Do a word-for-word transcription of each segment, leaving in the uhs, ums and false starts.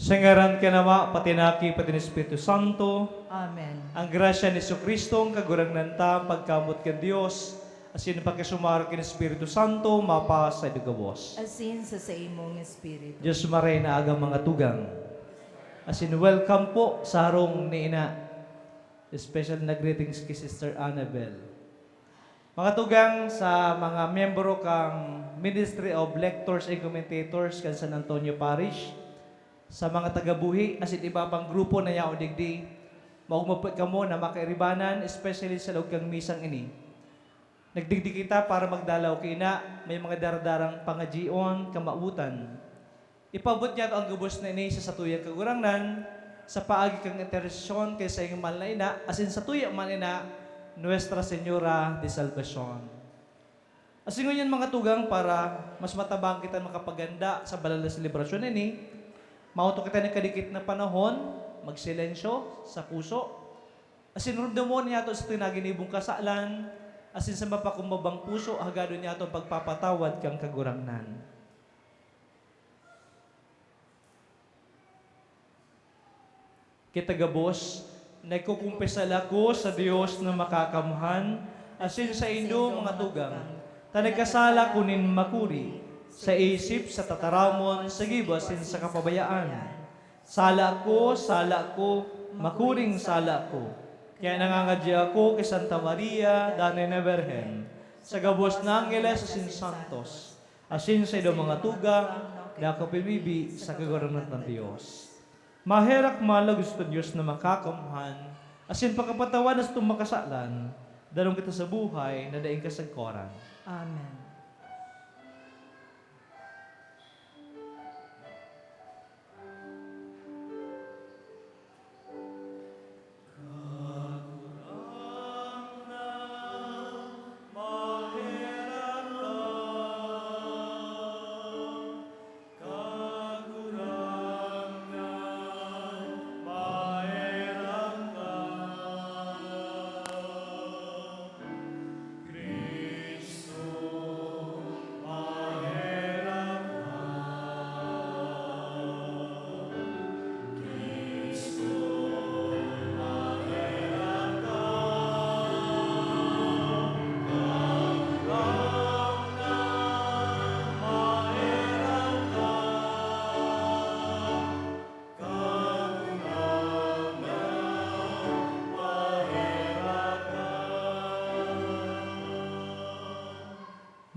Sa ngaran kan Ama, pati na Aki, pati na Espiritu Santo. Amen. Ang grasya ni Jesu-Cristo, ang Kagurangnan ta, ang pagkamoot kan Dios, asin an pakisumaro kan Espiritu Santo, mapasaindo gabos. Asin sa saimong espiritu. Dios marhay na aga, mga tugang. Asin welcome po sa harong ni Ina. Special na greetings ki Sister Annabel. Mga tugang, sa mga miyembro kan Ministry of Lectors and Commentators kan San Antonio Parish, sa mga taga-buhi asin iba pang grupo na yaon digdi, maogma po kamo na makairibanan, especially sa laog kan misang ini. Nagdigdi kita para magdalaw ki Ina, may mga daradarang pangadyion, kamawotan. Ipaabot niyato an gabos na ini sa satuyang Kagurangnan, sa paagi kan intersesyon kan saiyang mahal na Ina, asin satuya man ina, Nuestra Señora de Salvacion. Asin ngunyan, mga tugang, para mas matabang kitang makapaganda sa banal na selebrasyon na ini, maoto kita nin kadikit na panahon, magsilensyo sa puso, asin rumdomon niyato sa tinaginibong kasalan, asin sa mapakumbabang puso, hagadon niyato an pagpapatawad kan Kagurangnan. Kita gabos, nagkukumpisal ako sa Dios na Makakamhan, asin saindo, mga tugang, ta nagkasala ko nin makuri, sa isip, sa tataramon, sa gibo, asin sa kapabayaan. Sala ko, sala ko, makuring sala ko. Kaya nangangadya ako ki Santa Maria, Danay na Birhen, sa gabos na angheles asin santos, asin sa indo, mga tugang, na ako pimibi sa Kagurangnan kan Dios. Maherak man lagos kan Dios na Makakamhan, asin pakapatawad na satong mga kasalan, danong kita sa buhay na daing kasagkoran. Amen.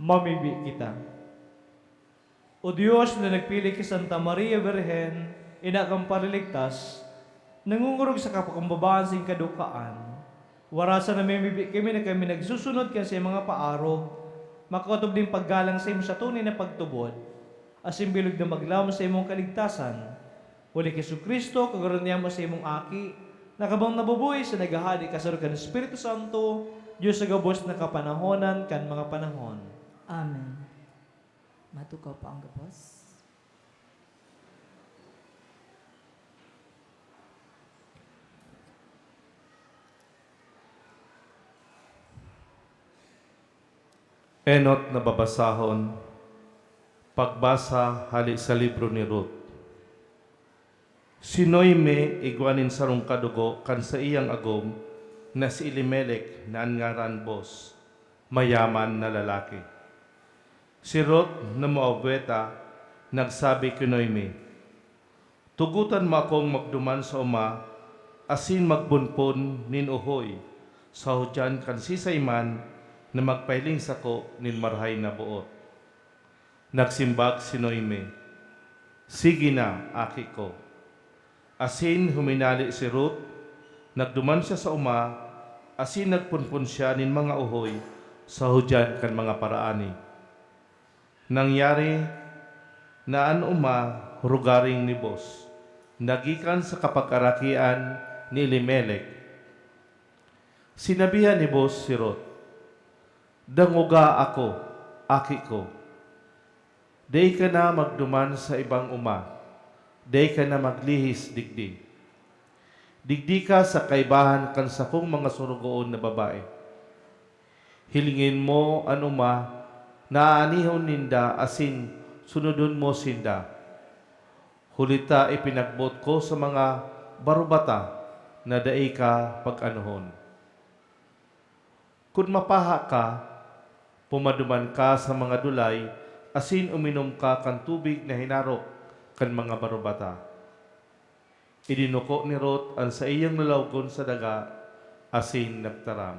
Mamibi kita. O Dios na nagpili ki Santa Maria Birhen, ina kan Paraligtas, nangongorog sa kapakumbabaan sin kadukaan, warasan na mamibi kami na kami nagsusunod kan saiyang mga paarog, makaotob nin paggalang sa imo sa tunay na pagtubod, asin bilog na maglaom sa imong kaligtasan. Huli ki Jesu-Cristo, Kagurangnan mo sa imong Aki, na kabang nabubuhay sa naghahade kasunod kan Espiritu Santo, Dios sa gabos na kapanahonan kan mga panahon. Amen. Matukaw po ang gabos. Enot na babasahon, pagbasa hale sa libro ni Ruth. Si Noemi igwa nin sarong kadugo kan saiyang agom na si Elimelec na an ngaran Boaz, mayaman na lalaki. Si Ruth na moabweta nagsabi ki Noemi, "Tugotan mo akong magduman sa oma asin magpunpon nin uhoy sa hudyan kan sisay man na magpahiling sako nin marahay na boot." Nagsimbag si Noemi, "Sige na, aki ko." Asin huminale si Ruth, nagduman siya sa oma, asin nagpunpon siya nin mga uhoy sa hudyan kan mga paraani. Nangyari na an oma rugaring ni Boaz, na gikan sa kapagarakian ni Elimelec. Sinabihan ni Boaz si Ruth, "Dangoga ako, aki ko. Dai ka na magduman sa ibang oma, dai ka na maglihis digdi. Digdi ka sa kaibahan kan sakong mga sorogoon na babae. Hilingin mo an oma na aanihon ninda asin sunodon mo sinda. Huli ta ipinagboot ko sa mga barubata na dai ka pag-anohon. Kun mapaha ka, pumaduman ka sa mga dulay asin uminom ka kan tubig na hinarok kan mga barubata. Idinuko ni Ruth an saiyang lalawogon sa daga asin nagtaram,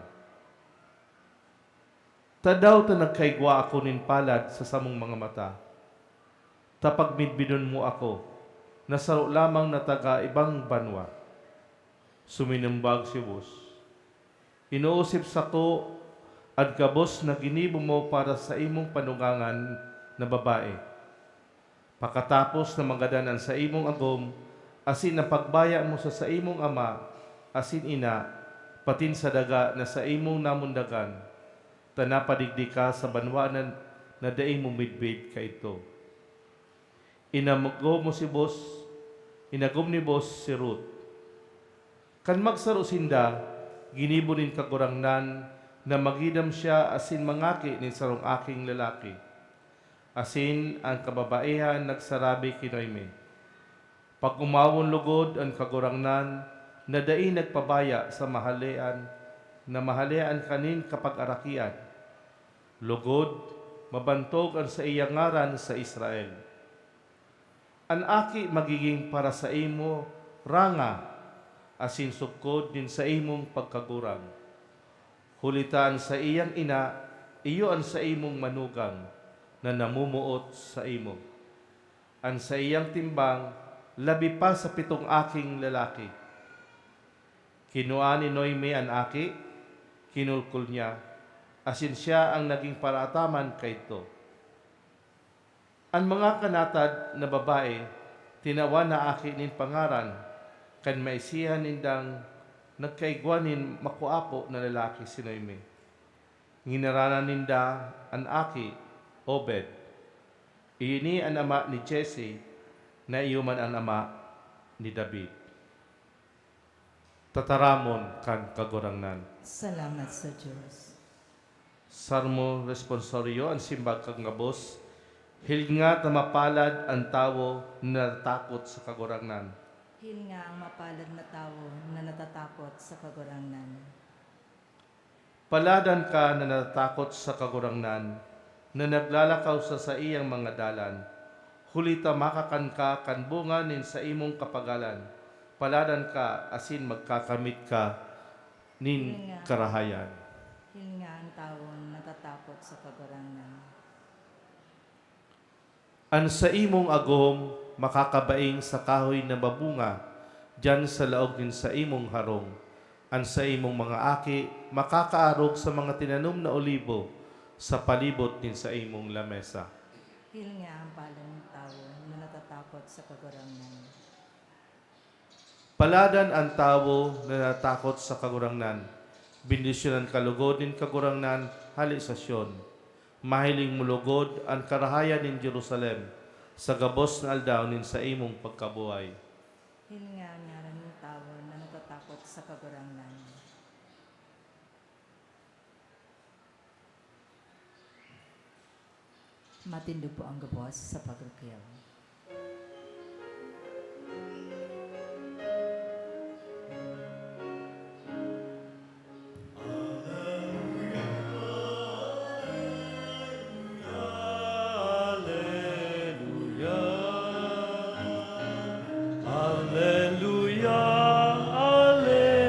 "Tadaw ta nagkaigwa ako nin palad sa samong mga mata, ta pagmidbidon mo ako, na saro lamang na taga ibang banwa?" Suminumbag si Boaz, "Inoosip sako an gabos na ginibo mo para sa imong panugangan na babae. Pakatapos na magadan an saimong agom asin an pagbaya mo sa saimong ama asin ina, patin sa daga na saimong namundagan, ta napadigdi ka sa banwa na, na dai mo midbid kaidto." Inagom mo si Boaz, inagom ni Boaz si Ruth. Kan magsaro sinda, ginibo nin Kagurangnan na magidam siya asin mangaki nin sarong aking lalaki. Asin an kababaihan nagsarabi ki Noemi, "Pag-omawon logod an Kagurangnan na dai nagpabaya sa mahalean na mahalean ka nin kapagarakian. Logod, mabantog an saiyang ngaran sa Israel. An aki magigin para saimo ranga asin sugkod nin saimong pagkagurang. Huli ta an saiyang ina iyo an saimong manugang na namomoot saimo. An saiyang timbang labi pa sa pitong aking lalaki." Kinua ni Noemi an aki, kinulkol niya, asin siya an nagin paraataman kaidto. An mga kanatad na babae, tinawan na aki nin pangaran, kan maisihan nindang nagkaigwa nin makuapo na lalaki si Noemi. Nginaranan ninda an aki Obed. Iyo ini an ama ni Jesse, na iyo man an ama ni David. Tataramon kan Kagurangnan. Salamat sa Dios. Salmo Responsorio, an simbag kan gabos, "Hilnga ta mapalad an tawo na natatakot sa Kagurangnan." Hilnga ang mapalad na tawo na natatakot sa Kagurangnan. Paladan ka na natatakot sa Kagurangnan, na naglalakaw sa saiyang mga dalan. Huli ta makakan ka kan bunga nin saimong kapagalan. Paladan ka asin magkakamit ka nin Hiling nga. karahayan. Hiling nga ang tawong natatakot sa Kagurangnan. An saimong agom makakabaing sa kahoy na mabunga diyan sa laog nin saimong harong. An saimong mga aki makakaarog sa mga tinanom na olibo sa palibot nin saimong lamesa. Hiling nga ang palong tawo na natatakot sa Kagurangnan. Paladan an tawo na natakot sa Kagurangnan. Bendisyonan ka logod nin Kagurangnan hale sa Sion. Mahiling mo logod an karahayan nin Jerusalem sa gabos na aldaw nin saimong pagkabuhay. Hiling nga an ngaran nin tawo na natatakot sa Kagurangnan. Matindog po ang gabos sa pagrukiyaw. Aleluya, aleluya.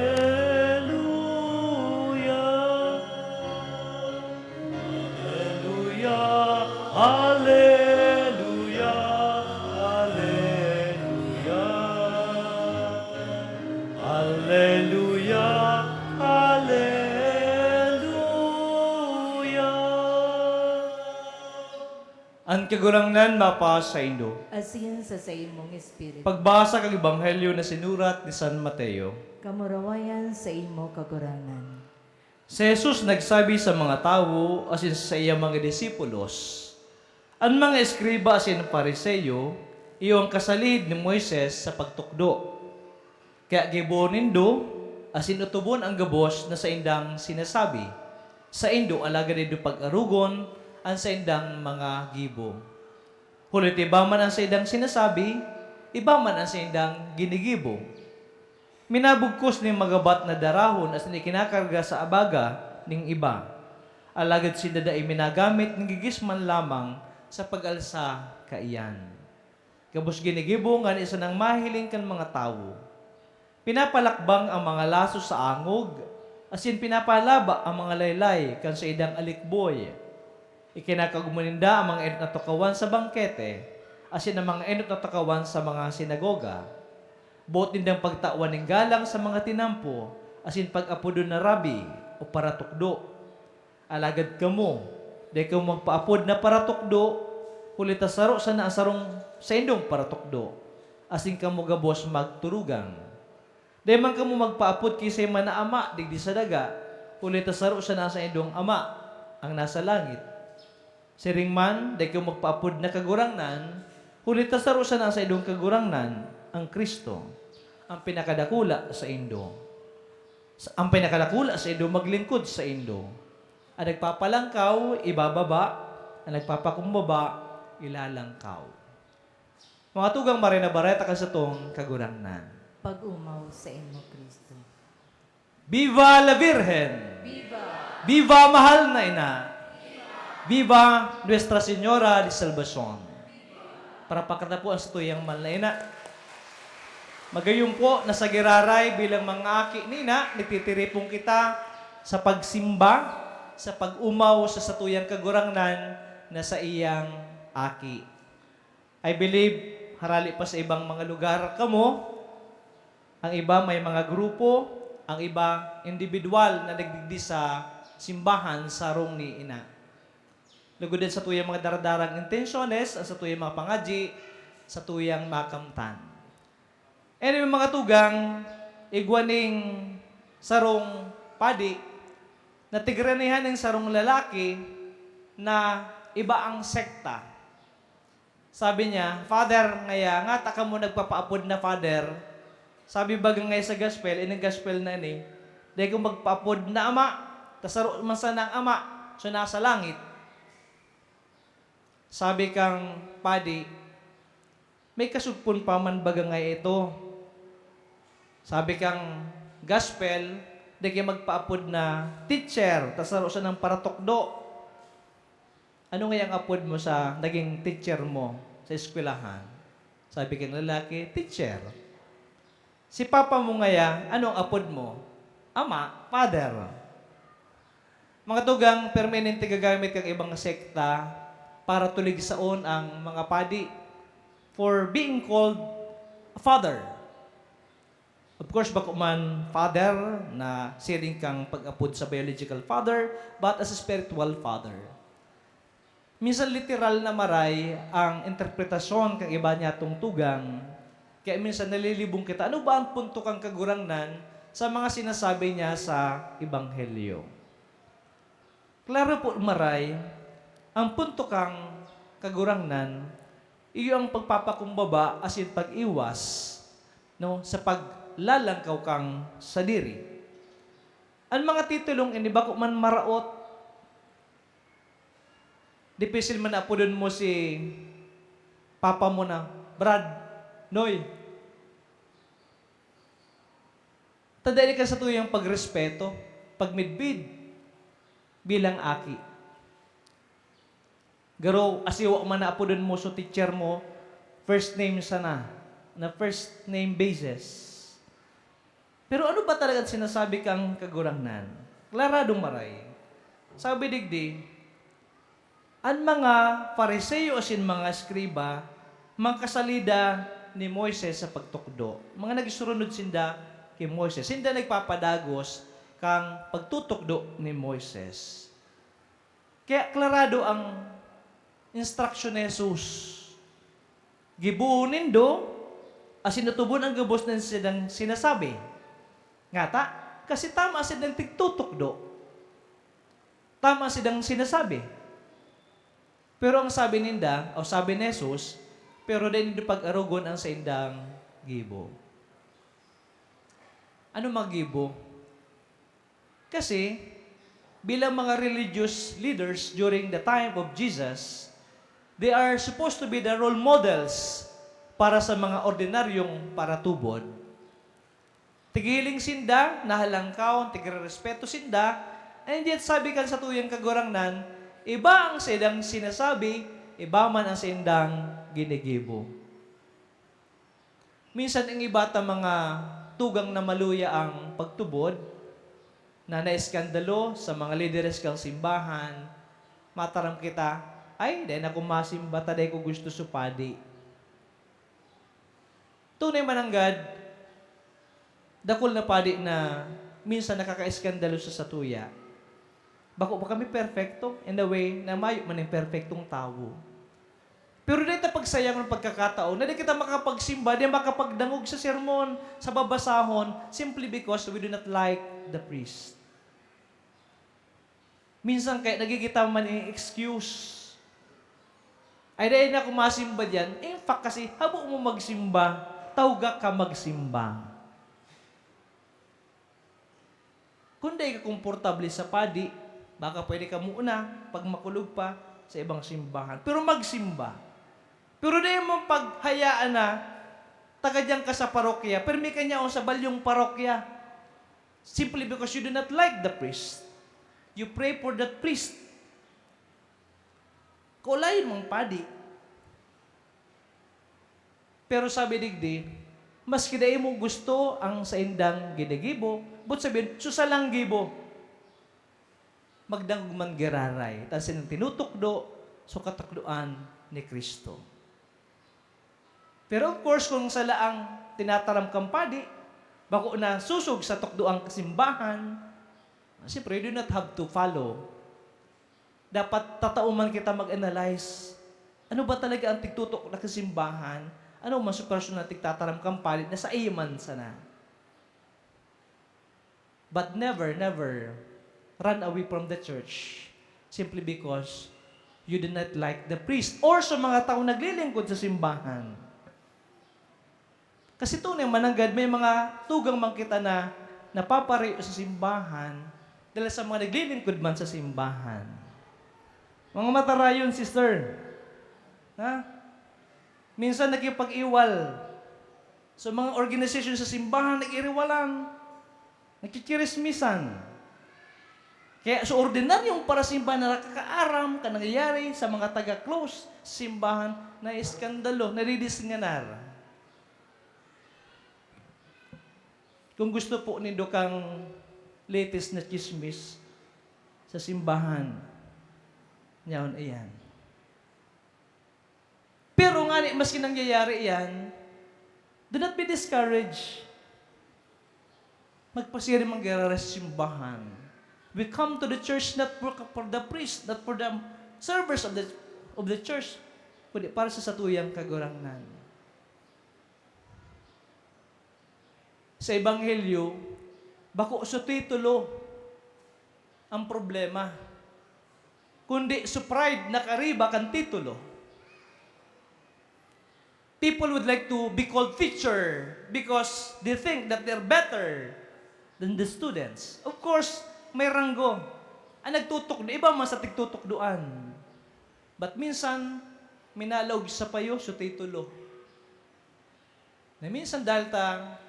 Aleluya, aleluya, aleluya. Aleluya, aleluya. An Kagurangnan mapasaindo. Asin sa saimong espiritu. Pagbasa kan Ebanghelyo na sinurat ni San Mateo. Kamurawayan saimo, Kagurangnan. Si Jesus nagsabi sa mga tawo asin sa saiyang mga disipulos, "An mga eskriba asin Fariseo iyo an kasalid ni Moises sa pagtukdo. Kaya gibohon nindo asin otobon an gabos na saindang sinasabi saindo, alagad nindo pag-arogon an saindang mga gibo. Huli ta iba man an saindang sinasabi, Iba man an saindang ginigibo. Minabugkos nin magabat na darahon asin ikinakarga sa abaga nin iba. Alagad sinda dai minagamit, nagigisman lamang sa pag-alsa kaiyan. Gabos ginigibo ngani sanang mahiling kan mga tawo. Pinapalakbang ang mga laso sa angog, asin pinapalaba ang mga laylay kan saindang alikboy. Ikinakaogma ninda ang mga enot na tukawan sa bangkete, asin ang mga enot na tukawan sa mga sinagoga. Boot nindang pagtawan nin galang sa mga tinampo, asin pag-apodon na Rabi o Paratukdo. Alagad kamo, dai kamo magpaapod na paratukdo, huli ta saro sana an sarong saindong paratukdo, asin kamo gabos magturugang. Dai man kamo magpaapod ki Simon na Ama digdi sa daga, huli ta saro sana an saindong Ama, an nasa langit. Siring man, dai kamo magpaapod na Kagurangnan, huli ta saro sana an saindong Kagurangnan, an Cristo, an pinakadakula saindo. Sa, an pinakadakula saindo maglingkod saindo. An nagpapalangkaw, ibababa; an nagpapakumbaba, ilalangkaw. Mga tugang, Marahay na Bareta kan satong Kagurangnan. Pag-omaw saimo, Cristo. Viva la Virgen! Viva! Viva, mahal na ina! Viva Nuestra Señora de Salvacion! Parapakan ta po an satuyang mahal na ina. Magayon po na sa giraray, bilang mga aki ni ina, nagtitiripon kita sa pagsimba, sa pag-omaw sa satuyang Kagurangnan na saiyang Aki. I believe, harali pa sa ibang mga lugar kamo, ang iba may mga grupo, ang iba individual na nagdigdi sa simbahan sa harong ni ina. Lugod an satuyang mga daradarang intensyones, an satuyang mga pangadyi, satuyang makamtan. Anyway, mga tugang, igwa ning sarong padi, natigiranihan ning sarong lalaki na iba ang sekta. Sabi niya, "Father, ngaya, ngata kamo nagpapaapod na Father? Sabi baga ngaya sa gospel, ining gospel na ini, dai ko magpaapod na Ama, ta saro man sana ang Ama, so nasa langit." Sabi kang padi, "May kasugpon pa man baga ngaya ito?" Sabi kang gospel, "Dai ka magpaapod na teacher, ta saro sanang paratukdo." "Ano ngaya ang apod mo sa naging teacher mo sa eskwelahan?" Sabi kang lalaki, "Teacher." "Si papa mo ngaya, ano ang apod mo?" "Ama, Father." Mga tugang, permi nin tigagamit kan ibang sekta para tuligsaon ang mga padi for being called a father. Of course, bako man father na siring kang pag-apod sa biological father, but as a spiritual father. Minsan literal na maray ang interpretasyon kan iba niyatong tugang, kaya minsan nalilibong kita, ano ba ang punto kan Kagurangnan sa mga sinasabi niya sa Ebanghelyo? Klaro po, maray, ang punto kan Kagurangnan, iyo ang pagpapakumbaba asin pag-iwas, no, sa paglalangkaw kan sadiri. An mga titulong ini bako man maraot, dipisil man na apodon mo si papa mo na, "Brad, Noy." Ta dai kan satuyang pagrespeto, pagmidbid bilang aki. Garo, asiwa man na apodon mo so teacher mo, first name sana, na first name basis. Pero ano ba talaga an sinasabi kan Kagurangnan? Klaradong maray. Sabi digdi, an mga Fariseo asin mga eskriba, mga kasalida ni Moises sa pagtukdo, mga nagsurunod sinda ki Moises, sinda nagpapadagos kan pagtutukdo ni Moises. Kaya klarado ang instruction ni Jesus. Gibohon nindo asin atubon an gabos na sindang sinasabi. Ngata, kasi tama sindang tigtutukdo. Tama sindang sinasabi. Pero ang sabi ninda, o sabi ni Jesus, "Pero dai nindo pag-arogon ang saindang gibo." Ano magibo? Kasi, bilang mga religious leaders during the time of Jesus, they are supposed to be the role models para sa mga ordinaryong paratubod. Tighiling sinda, nahalangkaw, tigrerespeto sinda, and yet sabi kan satuyang Kagurangnan, iba ang saindang sinasabi, iba man ang saindang ginigibo. Minsan ang iba ta mga tugang na maluya ang pagtubod, na naeskandalo sa mga lideres kan simbahan, mataram kita, "Ay, dai na ako masimba ta dai ko gusto su padi." Tunay man nanggad, dakul na padi na minsan nakakaeskandalo sa satuya. Bako pa kami perpekto, in the way na mayo man nin perpektong tawo. Pero dai ta pagsayangon an pagkakataon na di kita makapagsimba, di makapagdangog sa sermon, sa babasahon, simply because we do not like the priest. Minsan kaya nagigita man nin excuse. "Ay, dai na ako masimba diyan." In fact, kasi habo mo magsimba, tawga ka magsimba. Kung dai ka komportable sa padi, baka pwede ka muna, pag makulog pa, sa ibang simbahan. Pero magsimba. Pero dai mo paghayaan na taga diyan ka sa parokya, pirmi ka niya o sa balyong parokya. Simply because you do not like the priest. You pray for that priest. Kaulayon mong padi. Pero sabi digdi, maski dai mo gusto ang saindang ginigibo, but sabihin, "Su salang gibo, magdangog man giraray, ta sining tinutukdo, su katukdoan ni Cristo." Pero of course, kung sala ang tinataram kan padi, bako na susog sa tukdoang kasimbahan, siyempre, you do not have to follow. Dapat tatao man kita mag-analyze. Ano ba talaga ang tigtutukdo na kasimbahan? Ano man su personal tigtataram kan padi na saiya man sana? But never, never run away from the church simply because you do not like the priest or sa mga taong naglilingkod sa simbahan. Kasi tunay man nanggad, may mga tugang man kita na napaparayo sa simbahan dahil sa mga naglilingkod man sa simbahan. Mga matarayon, sister. Ha? Minsan nakipag-iwal. So, mga organisasyon sa simbahan, nag-iriwalan, nagchichirismisan. Kaya sa ordinaryong parasimbahan na nakakaaram kan nangyayari sa mga taga-close sa simbahan, naiskandalo, nadidisnganar. Kung gusto po nindo kang latest na chismis sa simbahan, yaon iyan. Pero ngani, maski nangyayari iyan, do not be discouraged. Magpasiring man giraray sa simbahan. We come to the church not for, for the priest, not for the servers of the, of the church, kundi para sa satuyang Kagurangnan. Sa Ebanghelyo, bako su titulo ang problema, kundi su pride na kariba kan titulo. People would like to be called teacher because they think that they're better than the students. Of course, may ranggo. Ang nagtutukdo, iba man sa tigtutukdoan. But minsan, minalaog sa payo su titulo. Na minsan dahil ta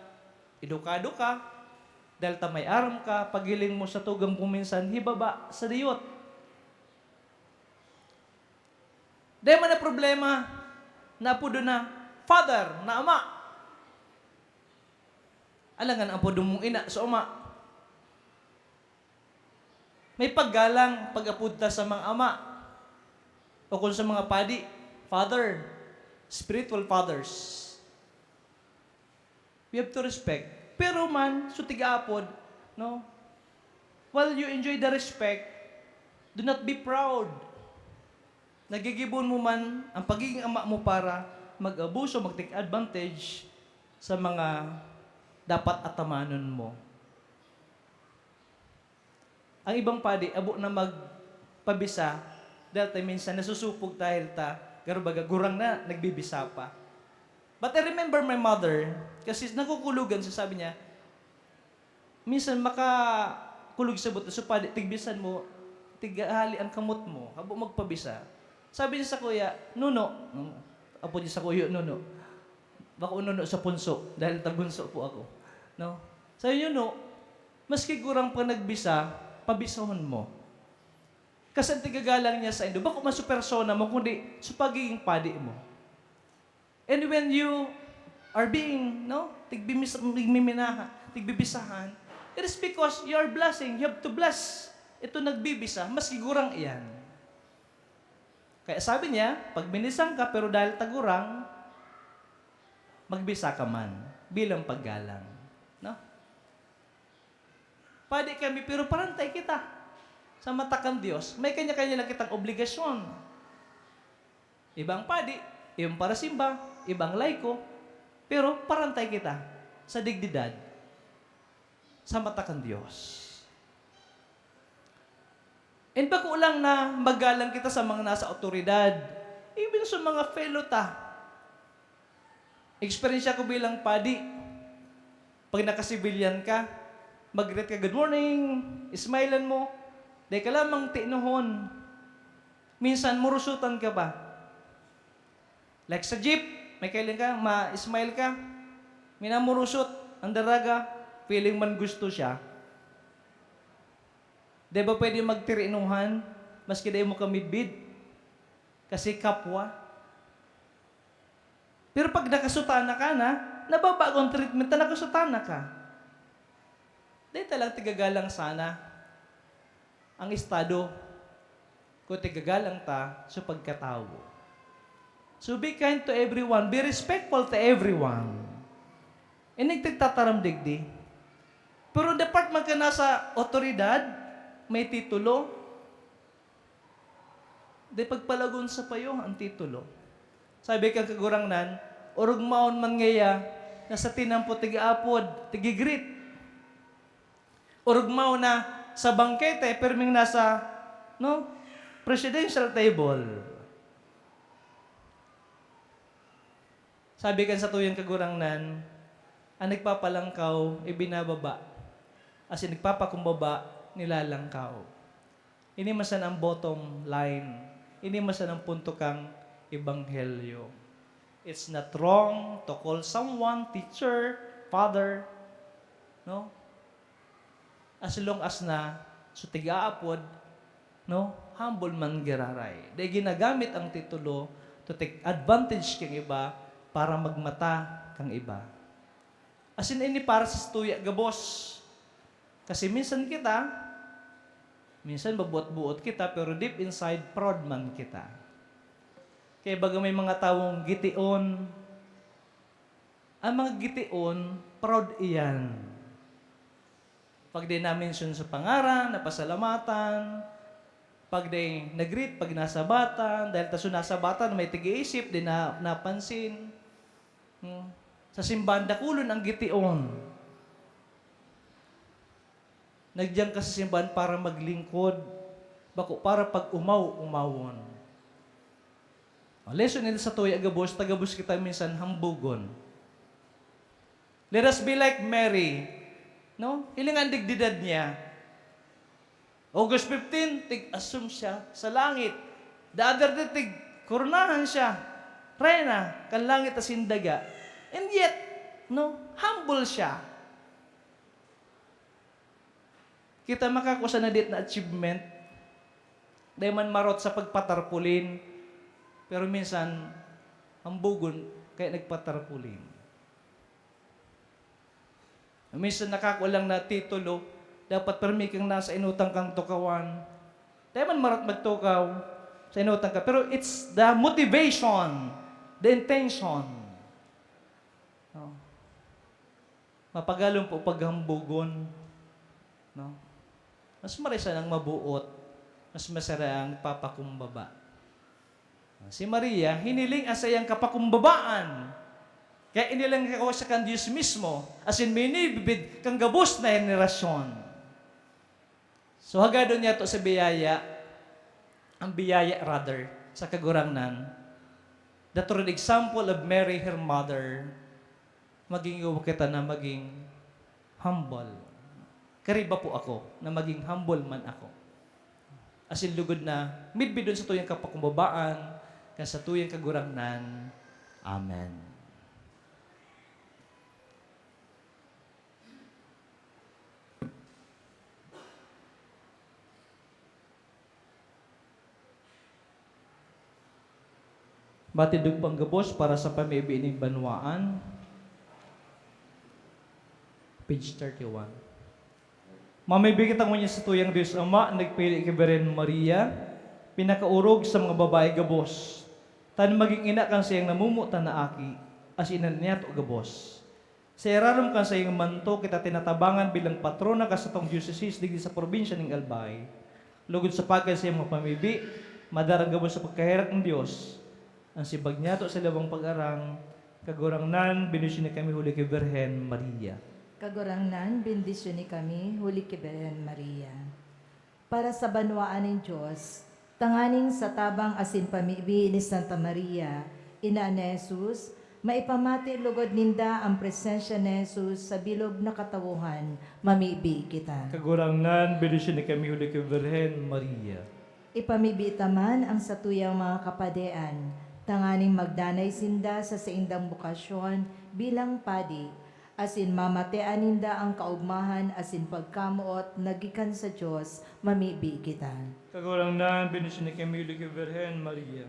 edukado ka, dahil ta may aram ka, paghiling mo sa tugang mo minsan hibaba sa diyot. Dai man na problema na apodon na father, na ama. Alangan apodon mong ina sa ama. May paggalang pag-apod ta sa mga ama o kung sa mga padi, father, spiritual fathers. We have to respect. Pero man, su tig-apod, no? While you enjoy the respect, do not be proud. Nagigibon mo man ang pagiging ama mo para mag-abuso, mag-take advantage sa mga dapat atamanon mo. Ang ibang padi, abo na magpabisa, dahil ta minsan nasusupog dahil ta, garo baga, gurang na, nagbibisa pa. But I remember my mother, kasi nakukulogan siya, sabi niya, minsan makakulog sa buto, so padi, tigbisan mo, tighali ang kamot mo, habo magpabisa. Sabi niya sa kuya, "Nuno," apod niya sa kuya, "Nuno, Bako nuno sa punso, dahil ta bunso po ako, no? Sa iyo, no? Maski gurang pa nagbisa, pabisahon mo. Kasi ang tigagalang niya saindo, bako man sa persona mo, kundi sa pagiging padi mo. And when you are being, no, tigbimis-, tigmiminaha, tigbibisahan, it is because you are blessing, you have to bless ito nagbibisa, maski gurang iyan. Kaya sabi niya, "Pag binisan ka, pero dahil ta gurang, magbisa ka man bilang paggalang." No? Padi kami, pero parantay kita. Sa mata kan Dios, may kanya-kanya lang kitang obligasyon. Ibang padi, ibang parasimba, ibang laiko, pero parantay kita sa dignidad sa mata kan Dios. And bako lang na magalang kita sa mga nasa awtoridad, even sa mga fellow ta. Eksperyensya ko bilang padi, pag naka-civilian ka, mag-greet ka, "Good morning," smilean mo, dai ka lamang tinuhon. Minsan, murusutan ka pa. Like sa jeep, may kailan ka, ma-smile ka, minamurusot ang daraga, feeling man gusto siya. Di ba pwede magtirinuhan, maski dai mo kamidbid? Kasi kapwa. Pero pag nakasutana ka na, nababago ang treatment na nakasutana ka. Dai ta lang tigagalang sana ang estado, kung tigagalang ta sa pagkatawo. So be kind to everyone, be respectful to everyone. Inig tigtataram digdi. Pero dapat man ka nasa otoridad, may titulo, di pagpalagon sa payo ang titulo. Sabi kan Kagurangnan, "Orogmaon man ngaya na sa tinampo tig-aapod, tigigreet. Orogmaon na sa bangkete, pirming nasa, no, presidential table." Sabi kan satuyang Kagurangnan, "An nagpapalangkaw, ibinababa. Asin nagpapakumbaba, nilalangkaw." Ini man sana ang bottom line. Ini man sana ang punto kan ebanghelyo. It's not wrong to call someone teacher, father, no? As long as na sa tig-aapod, no, humble man giraray. Dai ginagamit ang titulo to take advantage kan iba para magmata kan iba. Asin ini para sa tuya gabos. Kasi minsan kita, minsan mabuot-buot kita, pero deep inside, proud man kita. Kaya baga may mga tawong gition, ang mga gition, proud iyan. Pag di na-mention sa pangaran, napasalamatan, pag di nag-greet, pag nasabatan, dahil ta so nasabatan, may tig-iisip, di na napansin. Hmm. Sa simbahan, dakulon ang gition. Nagdiyan ka sa simbahan para maglingkod, bako para pag-umaw-umawon. O, lesson nito sa tuya gabos, ta gabos kita minsan hambugon. Let us be like Mary, no? Hiling an dignidad niya. August fifteen, tig-assume siya sa langit. The other day, tig-koronahan siya. Reyna, kan langit asin daga. And yet, no, humble siya. Kita makakua sana dit na achievement. Dai man marot sa pagpatarpulin, pero minsan, hambugon, kaya nagpatarpulin. Minsan nakakua lang na titulo, dapat pirmi kang nasa inutang kang tukawan. Dai man marot magtukaw sa inutang ka, pero it's the motivation, the intention. No? Mapagalon po paghambugon, no? Mas marisa nang mabuot, mas masara ang papakumbaba. Si Maria, hiniling an saiyang kapakumbabaan. Kaya inilang ka sa kan Dios mismo, asin minibibid kan gabos na henerasyon. So, hagadon niya to sa biyaya, ang biyaya, rather, sa Kagurangnan. The true example of Mary, her mother, maging iwa kita na maging humble. Kariba po ako na maging humble man ako. Asin lugod na midbidon sa tuyang kapakumbabaan, kan sa tuyang Kagurangnan. Amen. Batidog pang gabos para sa pamibi nin banwaan. Page thirty-one. Mamibi kita ngunyan sa tuyang Dios Ama, nagpili ki Birhen Maria, pinakaorog sa mga babayi gabos, tan magin ina kan saiyang namomotan na Aki, asin ina niyato gabos. Sa irarom kan saiyang manto kita tinatabangan bilang patrona kan satong dioceses digdi sa probinsya nin Albay. Lugod sa pagkaigwa sa saiyang mga pamibi, madarang gabos sa pagkaherak nin Dios an simbag niyato sa liwang pag-arang. Kagurangnan, bendisyoni kami huli ki Birhen Maria. Kagurangnan, bendisyoni kami huli ki Birhen Maria. Para sa banwaan nin Dios, tanganing sa tabang asin pamibi ni Santa Maria, ina ni Jesus, maipamati lugod ninda an presensya ni Jesus sa bilog na katawohan, mamibi kita. Kagurangnan, bendisyoni kami huli ki Birhen Maria. Ipamibi ta man ang satuyang mga kapadean, tanganing magdanay sinda sa saindang bokasyon bilang padi, asin mamatean ninda an kaogmahan asin pagkamoot na gikan sa Dios, mamibi kita. Kagurangnan, bendisyoni kami huli ki Birhen Maria.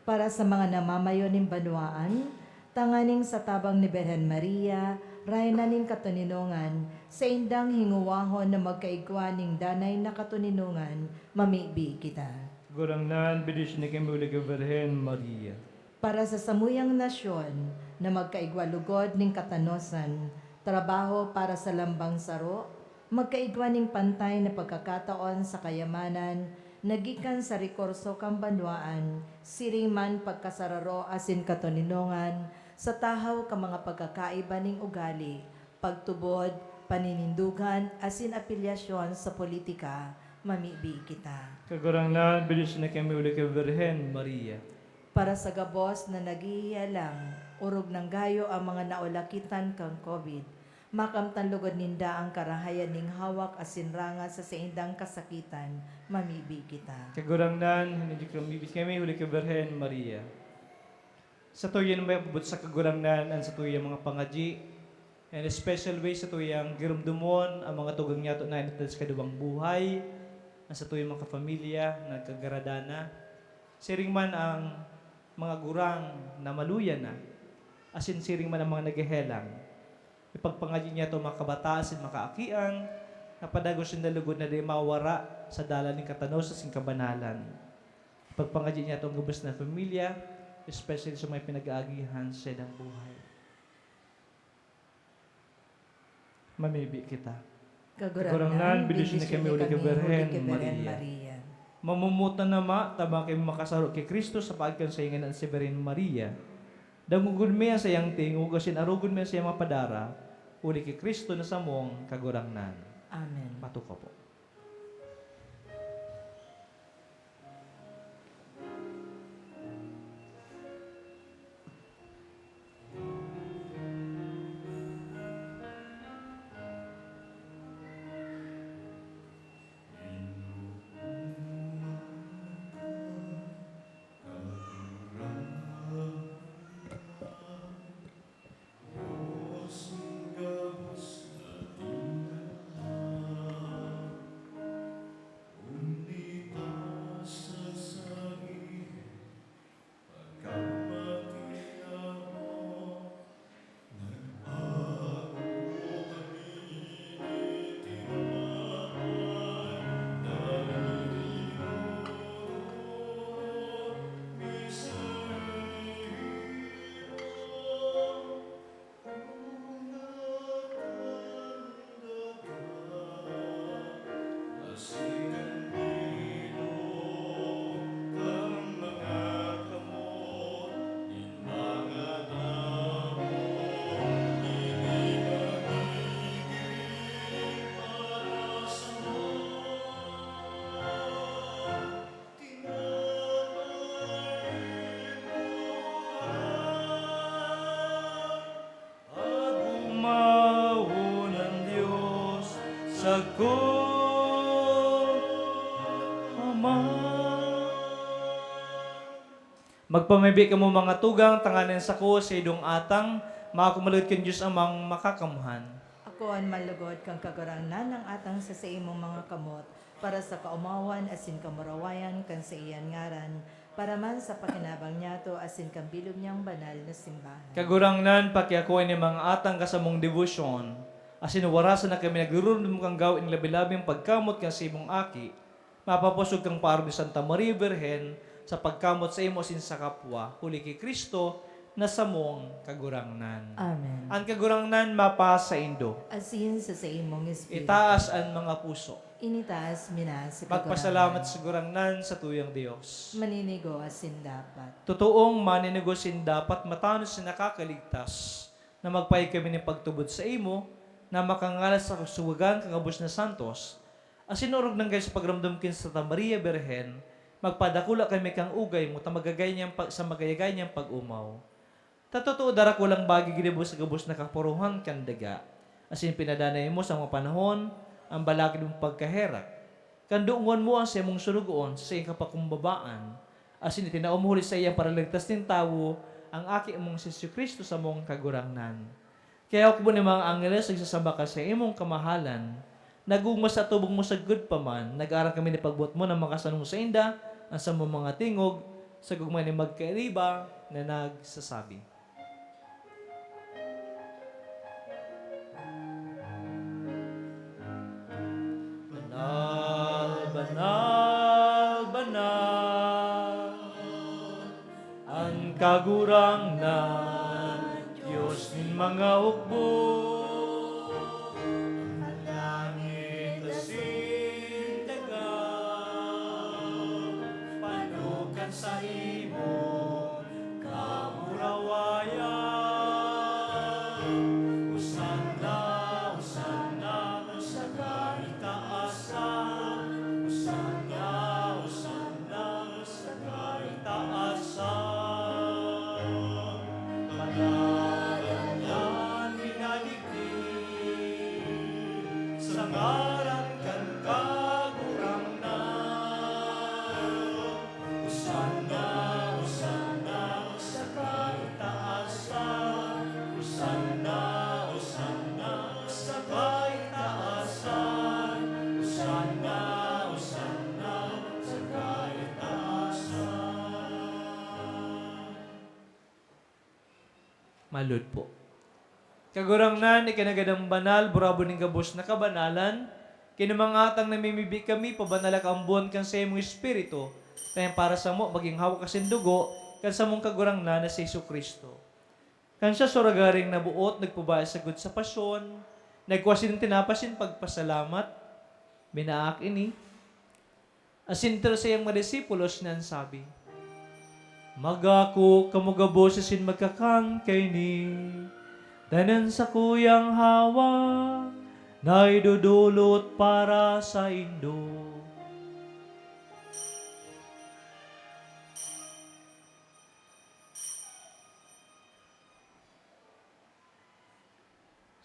Para sa mga namamayo nin banwaan, tanganing sa tabang ni Birhen Maria, Rayna nin katoninongan, saindang hingowahon na magkaigwa nin danay na katoninongan, mamibi kita. Kagurangnan, bendisyoni kami huli ki Birhen Maria. Para sa samuyang nasyon na magkaigwa lugod nin katanosan, trabaho para sa lambang saro, magkaigwa nin pantay na pagkakataon sa kayamanan na gikan sa rekurso kan banwaan, siring man pagkasararo asin katoninongan sa tahaw kan mga pagkakaiba nin ugali, pagtubod, paninindogan, asin apilyasyon sa politika, mamibi kita. Kagurangnan, bendisyoni kami huli ki Birhen Maria. Para sa gabos na naghihiyalang, orog nang gayo an mga naulakitan kan COVID, makamtan lugod ninda an karahayan nin hawak asin ranga sa saindang kasakitan, mamibi kita. Kagurangnan, hinidik kami, kami huli ki Birhen Maria. Satuya na may abot sa Kagurangnan an satuyang mga pangadyi, in a special way, satuyang giromdomon an mga tugang niyato na inatad sa kaduwang buhay, an satuyang mga kapamilya na nagkagarada na. Siring man an mga gurang na maluya na, asin siring man an mga naghehelang. Ipagpangadyi niyato an mga kabataan asin mga kaakian, na padagos sinda lugod na dai mawara sa dalan nin katanos asin kabanalan. Ipagpangadyi niyato an gabos na pamilya, especially sa mga pinag-aagihan sa saindang buhay. Mamibi kita. Kagurangnan, bendisyoni kami huli ki Birhen Maria. Mamomotan na ma, tabang kami makasaro ki Cristo sa paagi kan saiyang ina na si Birhen Maria. Dangogon mi an saiyang tingog asin arogon mi an saiyang mga padara, huli ki Cristo na samong Kagurangnan. Amen. Matukaw po. Agumawon an Dios, sako Ama. Magpamibi kamo, mga tugang, tanganing sako, sa idong atang, makakumalugod kan Dios Amang Makakamhan. Akoon man lugod kan Kagurangnan an atang sa saimong mga kamot, para sa kaomawan asin kamurawayan kan saiyang ngaran, Para man sa pakinabang niyato asin kan bilog niyang banal na simbahan. Kagurangnan, pakiakoy ni mga atang kasamong debosyon, asin warasan na kami nagrurundom kan gawing labi-labing pagkamot kan saimong Aki, mapapusog kang paaro ni Santa Maria Birhen sa pagkamot saimo asin sa kapwa, huli ki Cristo na samong Kagurangnan. Amen. An Kagurangnan mapasaindo. Asin sa saimong espiritu. Itaas an mga puso. Initaas mi na si Magpasalamat Kagurangnan. sa Kagurangnan sa tuyang Dios. Maninigo asin dapat. Totoong maninigo asin dapat, matanos na nakakaligtas, na magpahid kami nin pagtubod saimo, na makangalas sa kasuwagan kan gabos na santos, asin orog nanggad sa pagramdom kin Santa Maria Birhen, magpadakula kami kan ugay mo ta magagay niyang pag-, sa magagay niyang pag-omaw. Ta totoo, darakulang bagay ginibo sa gabos na kapurohan kan daga, asin pinadanay mo sa mga panahon an balakid mong pagkaherak, kan doongon mo an saimong sorogoon sa saiyang kapakumbabaan, asin itinao mo huli saiya an Paraligtas nin tawo, an Aki mong si Jesu-Cristo, samong Kagurangnan. Kaya hukbo nin mga angheles nagsasamba kan saimong kamahalan, nag-oogma sa atubang mo sagkod pa man, nag-aaram kami na ipagboot mo na makasanong sainda an samong mga tingog, sa gugma nin magkairiba na nagsasabi, "Banal, banal, banal, an Kagurangnan, Dios nin mga hukbo. An langit asin daga, pano kan saimong kamurawayan. Hosanna, Hosanna, sa kaitaasan. Hosanna, Hosanna, sa kaitaasan. Padayan an minadigdi sa ngaran kan Kagurangnan. Hosanna, Hosanna, sa kaitaasan. Hosanna, Hosanna, sa kaitaasan. Hosanna, Hosanna, sa kaitaasan. Malod po. Kagurangnan, ikinagad ang banal, burabod nin gabos na kabanalan, kin mga atang namimibi kami, pabanala ka ambon kan saimong Espiritu, tanganing para samo magin hawak asin dugo kan samong Kagurangnan na si Jesu-Cristo. Kan siya suragaring naboot, nagpabaya sagkod sa pasyon, nagkua sining tinapay asin pagpasalamat, minaak ini, asin itinao sa saiyang mga disipulos na nagsabi, "Magako kamo gabos asin magkakan kaini, ta an sakuyang hawak na idodolot para saindo."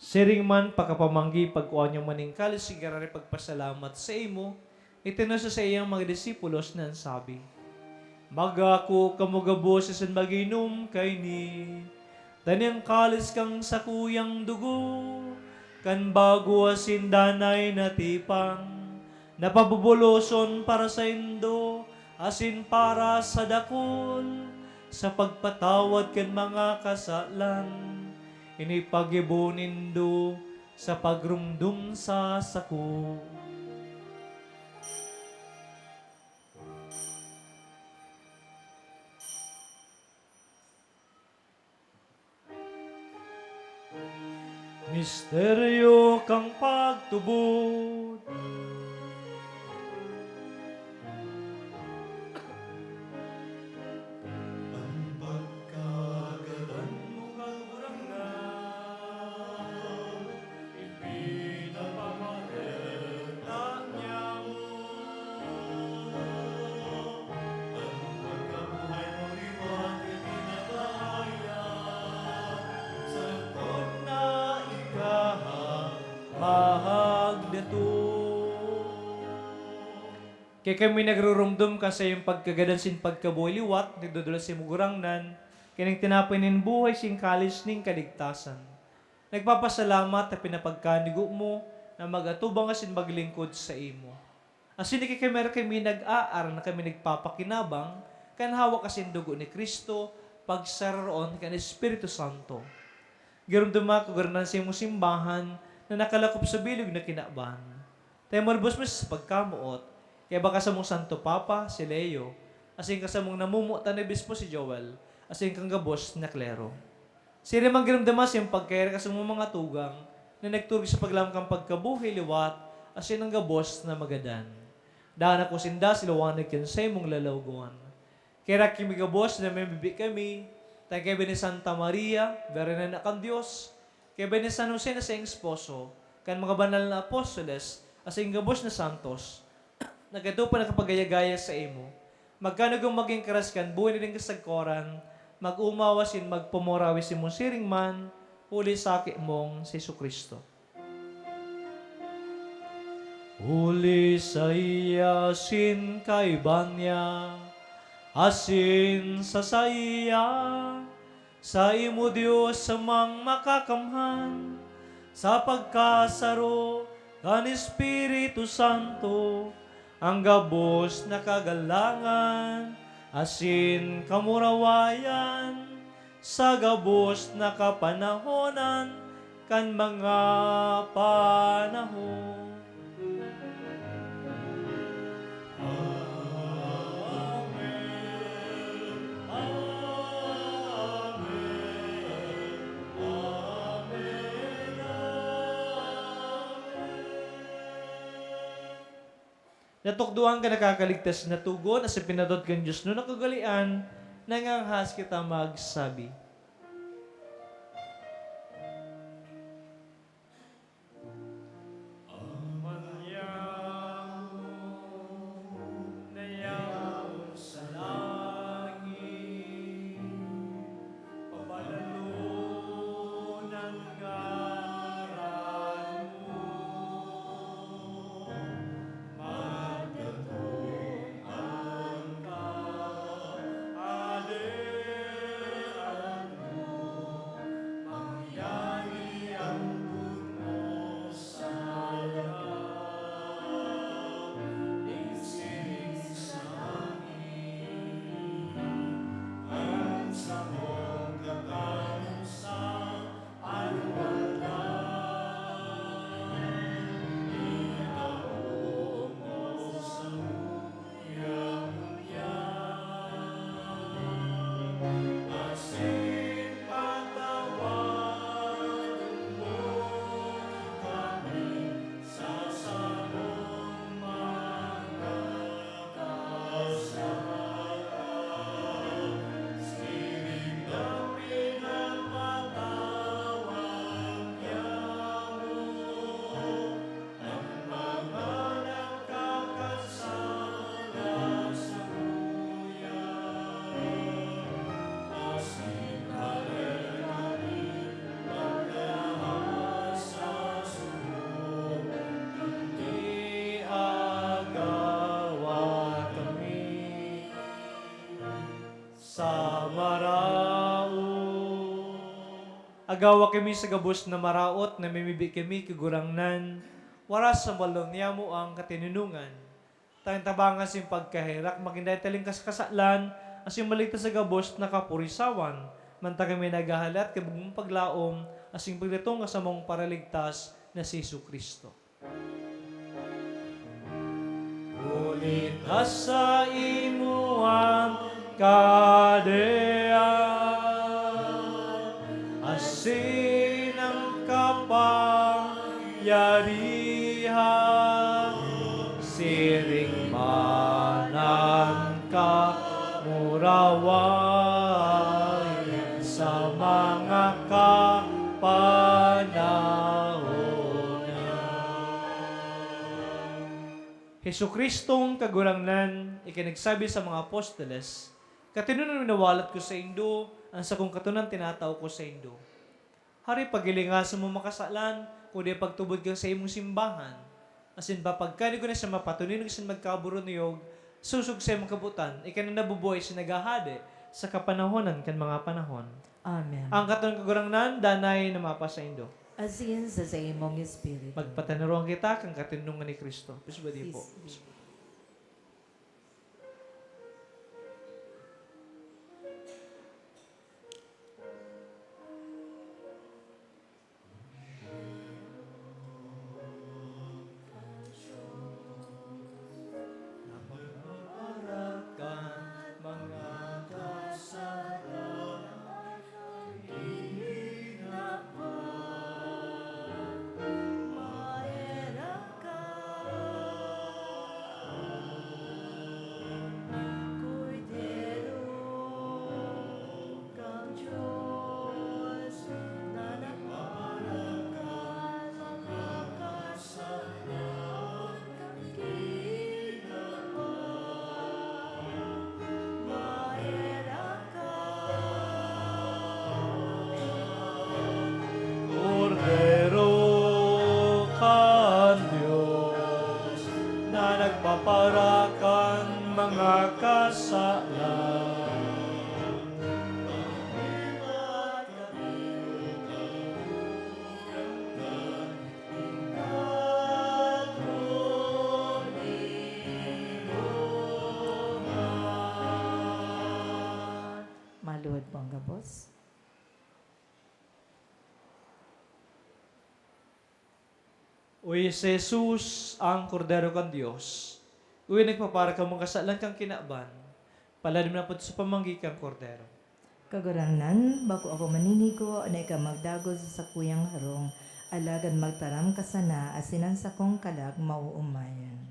Siring man, pakapamanggi, pagkua niya man nin kalis, giraray pagpasalamat saimo, itinao sa saiyang mga disipulos na nagsabi, "Magako kamo gabos asin mag-inom kaini, ta ini an kalis kan sakuyang dugo, kan bago asin danay na tipan, na pabuboloson para saindo asin para sa dakul, sa pagpatawad kan mga kasalan. Ini paggibo nindo sa pagromdom sa sako." Misteryo kan pagtubod. An pagkagadan mo, Kagurangnan, ipinapamareta niamo. An pagkabuhay mo liwat ipinapahayag, sagkod na ikahang mahagdato. Kaya kami nagrurumdom kan saiyong pagkagadan sin pagkabuhay liwat, nagdodolot sa imo, Gurangnan, kaning tinapay nin buhay sin kalis nin kaligtasan. Nagpapasalamat ta pinapagkanigo mo na mag-atubang asin maglingkod saimo. Asin iki kami, kami nag-aaram na kami nagpapakinabang kan hawak asin dugo ni Cristo, pagsararoon kan Espiritu Santo. Giromdoma, Kagurangnan, sa imong simbahan na nakalakop sa bilog na kinaban. Ta malubos mi sa pagkamoot kaiba kan samong Santo Papa, si Leo, asin kan samong namomotan na Obispo, si Joel, asin kan gabos na klero. Siring man giromdoma sa iyong pagkaherak sa mga tugang na nagturog sa paglaom kan pagkabuhay liwat asin an gabos na magadan. Daan ako sinda sa liwanag kan saimong lalawogon. Kaheraki mi gabos na mamibi kami, ta kaiba ni Santa Maria, Birhen na kan Dios, kaiba ni San Jose na saiyang esposo, kan mga banal na apostoles, asin gabos na santos, na kadto pa nakapagaya-gaya saimo, magkanugong magin karas kan buhay na nin kasagkoran, mag-omaw asin magpamurawi sa imong siring man, huli sa Aki mong si Jesu-Cristo. Huli saiya asin kaiba niya, asin sa saiya, saimo, Dios Amang Makakamhan, sa pagkasaro kan Espiritu Santo, an gabos na kagalangan asin kamurawayan sa gabos na kapanahonan kan mga panahon. Natukdoan kan nakakaligtas na togon asin pinatod kan Dios na nakaugalean, nanganghas kita magsabi. Ama na yaon sa langit, pabanalon an ngaran mo. Magdatong an kahadean mo, mangyari an boot mo sa daga, nin siring sa langit. An samong kakanon sa Sa maraot. Agawa kami sa gabos na maraot, namimibi kami, Kagurangnan, waras sa balon niyamo ang katinunongan. Tangin tabangan sin pagkaherak, magin dai talingkas kasalan, asin maligtas sa gabos na kapurisawan, manta kami naghahalat kay bagong paglaom, asin pagdatong kan samong Paraligtas na si Jesu-Cristo. Huli ta saimo an kahadean, asin an kapangyarihan, siring man an kamurawayan sa mga kapanahonan. Jesu-Cristong Kagurangnan, ikinagsabi sa mga apostoles, "Katonon an minawalat ko saindo, an sakong katonan tinatao ko saindo." Hare, paghilinga sa mga makasalan, kundi pagtubod kan saimong simbahan, asin papagkanigo na siya mapatuninog asin magkaburuniyog, sosog sa imong kabotan, ika na nabubuhay asin naghahade sa kapanahonan kan mga panahon. Amen. Ang katonan kan Kagurangnan, danay na mapasaindo. Asin sa saimong espiritu. Magpatanaruan kita kan katinongan ni Cristo. Pisbadi po. Pisbadi. Uy, si Jesus, ang Kordero kan Dios, uy, nagpapara kan mga kasalan kan kinaban, palad man po sa pamanggi kan Kordero. Kagurangnan, bako ako maninigo na ika magdagos sa sakuyang harong, alagad magtaram ka sana asin an sakong kalag maoomayan.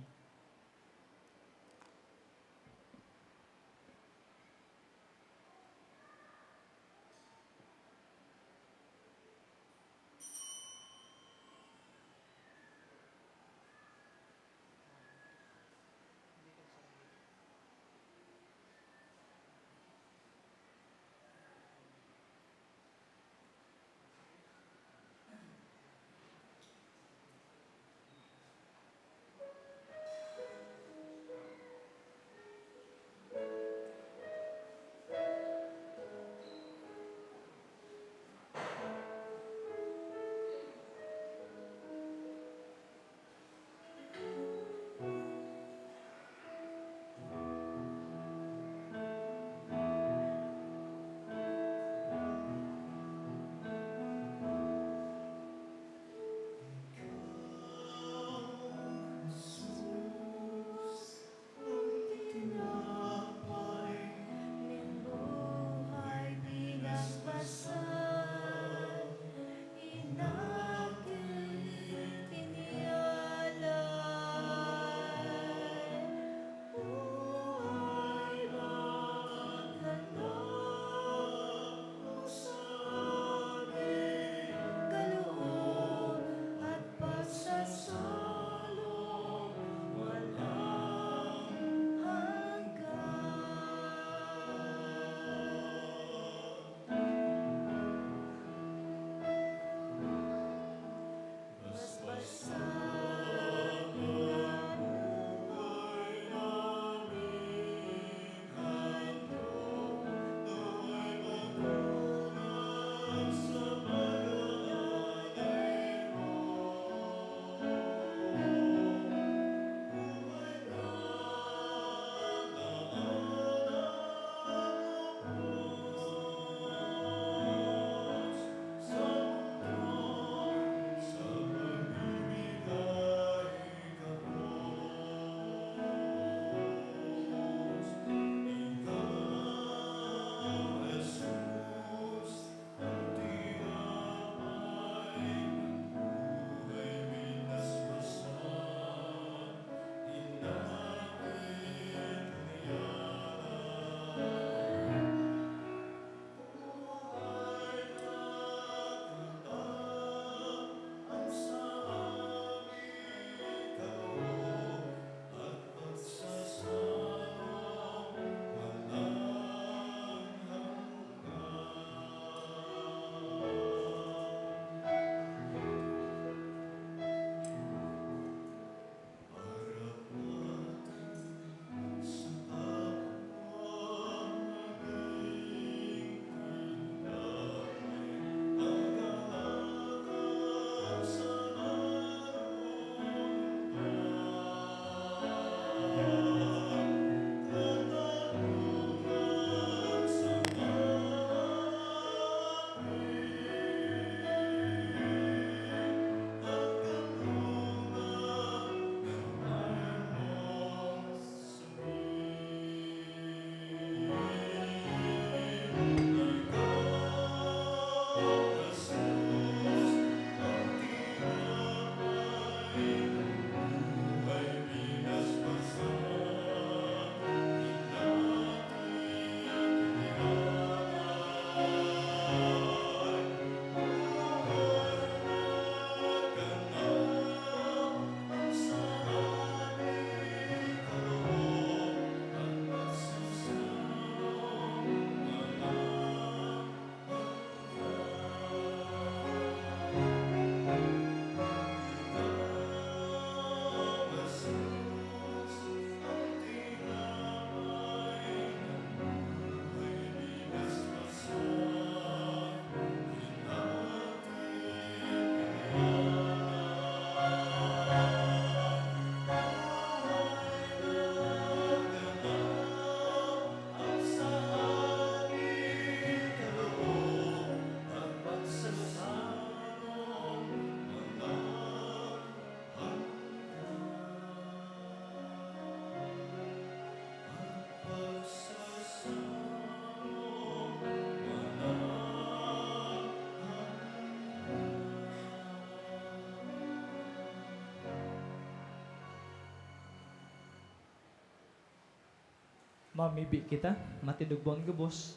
Mamibi kita, matindog buang gabos.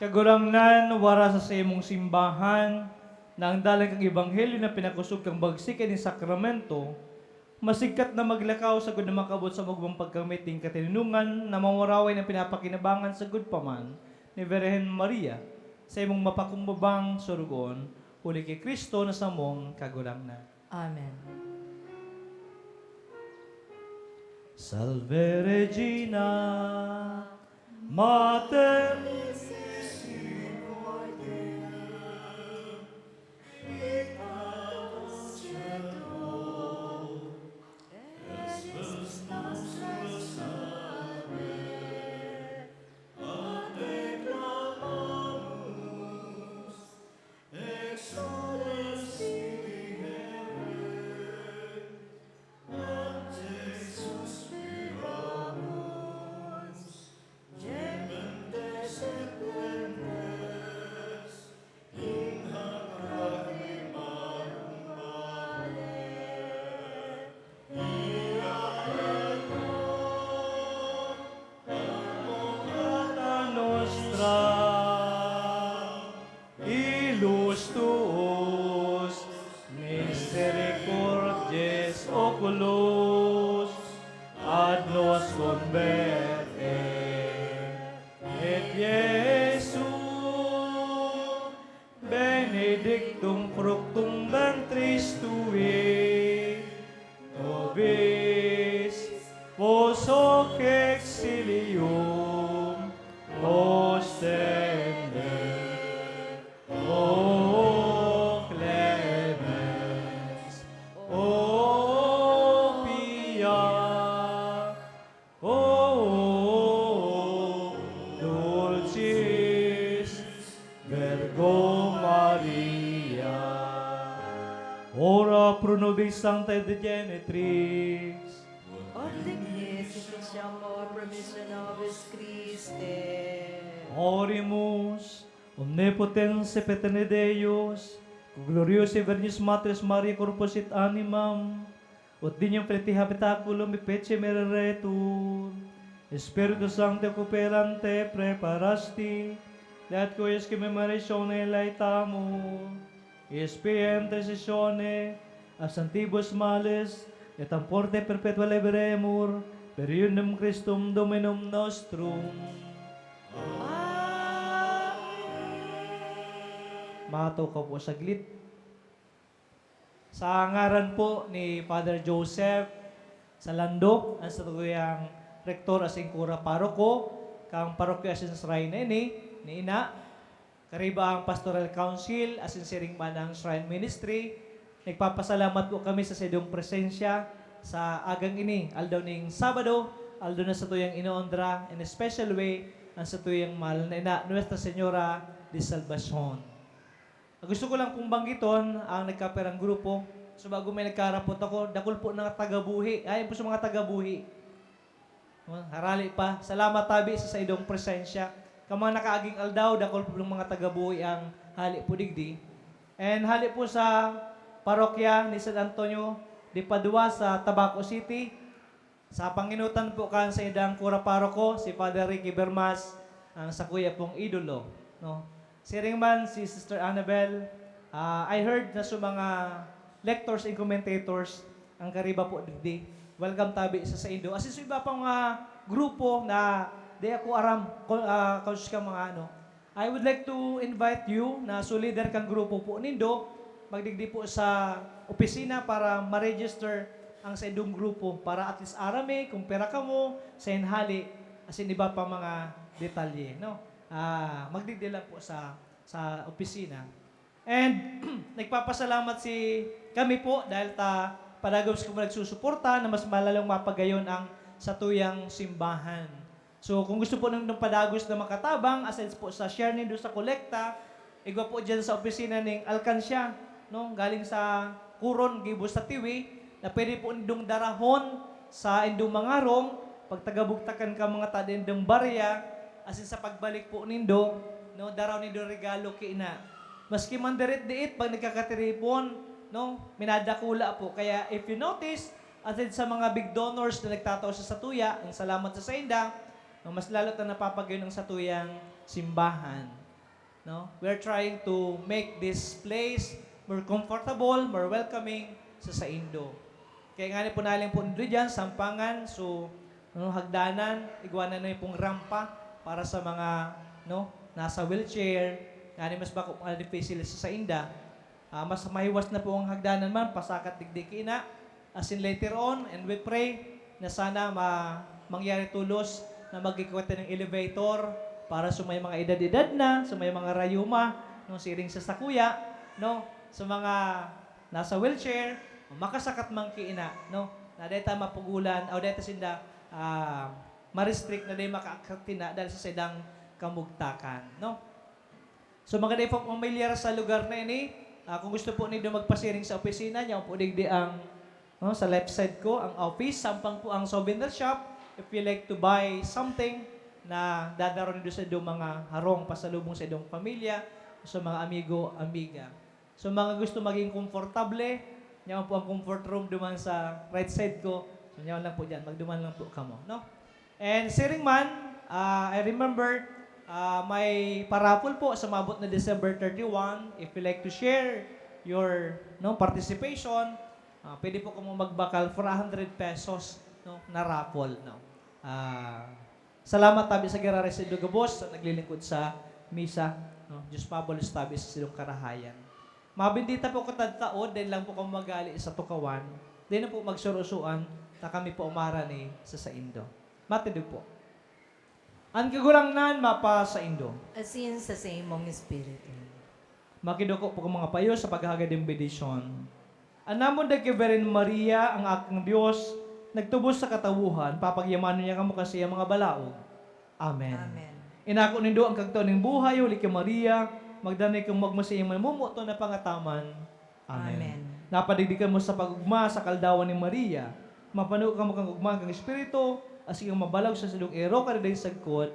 Kagurangnan, wara sa saimong simbahan, na ang dalan kan ebanghelyo na pinakosog kan bagsik nin sakramento, masigkat na maglakaw sagkod na makabot sa magwang pagkamit nin katoninongan na mamuraway na pinapakinabangan sagkod pa man ni Birhen Maria, saimong mapakumbabang sorogoon, huli ki Cristo na samong Kagurangnan. Amen. Salve Regina, Mater Ilus tuus, misericordiae oculos, ad nos converte. Et Iesu, benedictum fructum ventris tui, nobis post hoc exilium ostende. O clemens, o pia, o dulcis Virgo Maria. Ora pro nobis sanctae dei genitrix. Ut digni si Cristiano promisio nobis Christe. Oremus. Omnipotens et paternal Deus, gloriosae Virginis Mater, Maria corpus et animam, ut dignum filii habitaculum effacem reretur. Spiritu Sancto cooperante, preparasti, et quaes commemoratione laetamo, spia intercessione ab santibus males, et a morte perpetua liberemur, per eundem Christum Dominum nostrum. Amen. Matukaw po saglit. Sa ngaran po ni Father Joseph Salando, ang satuyang rektor asin kura paroko kan parokya asin shrine na ini, ni Ina, kariba ang Pastoral Council asin siring man ang Shrine Ministry, nagpapasalamat po kami sa saindong presensya sa agang ini, aldaw ning Sabado, aldaw na satuyang inoonra in a special way ang satuyang mahal na ina, Nuestra Señora de Salvacion. Gusto ko lang pong banggiton ang nagkapirang grupo. So, bago may nagkarapot ako, dakul po na taga-Buhi. Ayan po sa mga taga-Buhi. Oh, harali pa. Salamat tabi sa saindong presensya. Kan mga nakaaging aldaw, dakul po ng mga taga-Buhi ang hali po digdi. And hali po sa parokya ni San Antonio de Padua sa Tabaco City. Sa panginutan po kan saindang kura paroko, si Father Ricky Bermas, ang sakuya pong idolo, no? Siring man si Sister Annabel, ah, I heard na sa mga lectors and commentators, ang kariba po digdi. Welcome tabi sa saindo. Asin sa iba pang mga grupo na di ako aram, ko-, ah, kaus ka mga ano. I would like to invite you na solider kan grupo po nindo, magdigdi po sa opisina para ma-register ang saindong grupo, para at least aram mi kung pira kamo, sa inhali, asin iba pa mga detalye, no? Ah, magdigdi lang po sa, sa opisina. And nagpapasalamat si kami po dahil ta padagos kamo nagsusuporta na mas malalong mapagayon ang satuyang simbahan. So, kung gusto po nindong padagos na makatabang, aside po sa share nindo sa kolekta, igwa po dyan sa opisina ning alkansya, no? Galing sa Coron, gibo sa Tiwi, na pwede po nindong darahon sa indong mga harong, pagtagabugtakan ka mga ta dindong barya, asin sa pagbalik po nindo, no, daraw nindo regalo ki ina. Maski man dirit-diit, pag nagkakatiripon, no, minadakula po. Kaya, if you notice, Aside sa mga big donors na nagtatao sa satuya, ang salamat sa sainda, no, mas lalo ta napapagayon ang satuyang simbahan. No? We're trying to make this place more comfortable, more welcoming sa saindo. Kaya nga ni po naling po nindo dyan, sampangan, so, no, hagdanan, igwanan na pong rampa para sa mga, no, nasa wheelchair, nga ni mas bako ang difícil sa sainda. Ah, mas mahiwas na po ang hagdanan man, pasakat digdi kina. Asin later on, and we pray na sana ma-, mangyari tulos na mag-equip ng elevator para sa may mga edad-edad na, sa may mga rayuma, no, siring sa sakuya, no, sa mga nasa wheelchair, makasakat man kina, no, na deta mapugulan, o deta sinda, ah, ma-restrict na di makaakat kina dahil sa sidang kamugtakan, no. So, mga dai po pamilyar sa lugar na ini, ah, kung gusto po nindo magpasiring sa opisina, niya po digdi ang, no, sa left side ko, ang office, sampang po ang souvenir shop. If you like to buy something na dadaro nindo sa idong mga harong, pasalubong sa idong pamilya, o sa mga amigo, amiga. So, mga gusto maging komportable, niya po ang comfort room duman sa right side ko. So, niya lang po dyan. Magduman lang po kamo, no? And siring man, ah, I remember, ah, may pa-raffle po sa maabot na December thirty-one. If you like to share your, no, participation, ah, pwede po kamo magbakal for a hundred pesos, no, na raffle, no. Ah, salamat tabi sa giraray sa indo gabos sa naglilingkod sa misa, no. Diyos pabalos tabi sa sidong karahayan. Mabendita po ko tadtaod, dahil lang po kamo magali sa tukawan, dahil na po magsurusuan, ta kami po umarani sa saindo. Matindog po. An Kagurangnan mapa saindo. Asin sa saimong espiritu. Makiduko po kang mga payo sa paghagad nin bendisyon. An namon dagki Virgen Maria, ang Akang Dios, nagtubos sa katawohan, papagyamanon niya kamo kan saiyang mga balaog. Amen. Amen. Inako nindo ang kagtao nin buhay, huli ki Maria, magdanay kamo magmasayang mamomoton na pangataman. Amen. Amen. Napadigdi kamo sa pag-ogma sa kaldawan ni Maria. Mapano kamo kan ogma kan Espiritu, asin kamo mabalag sa sidong erok kan dai sagkod.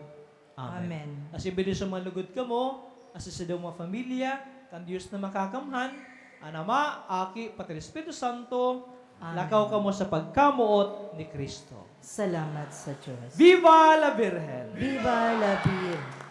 Amen. Amen. Asin bendisyon man lugod kamo, asin sa sidong mga pamilya, kan Dios na makakamhan, an Ama, Aki, pati Espiritu Santo, Amen. Lakaw kamo sa pagkamoot ni Cristo. Salamat sa Diyos. Viva la Virgen! Viva la Virgen!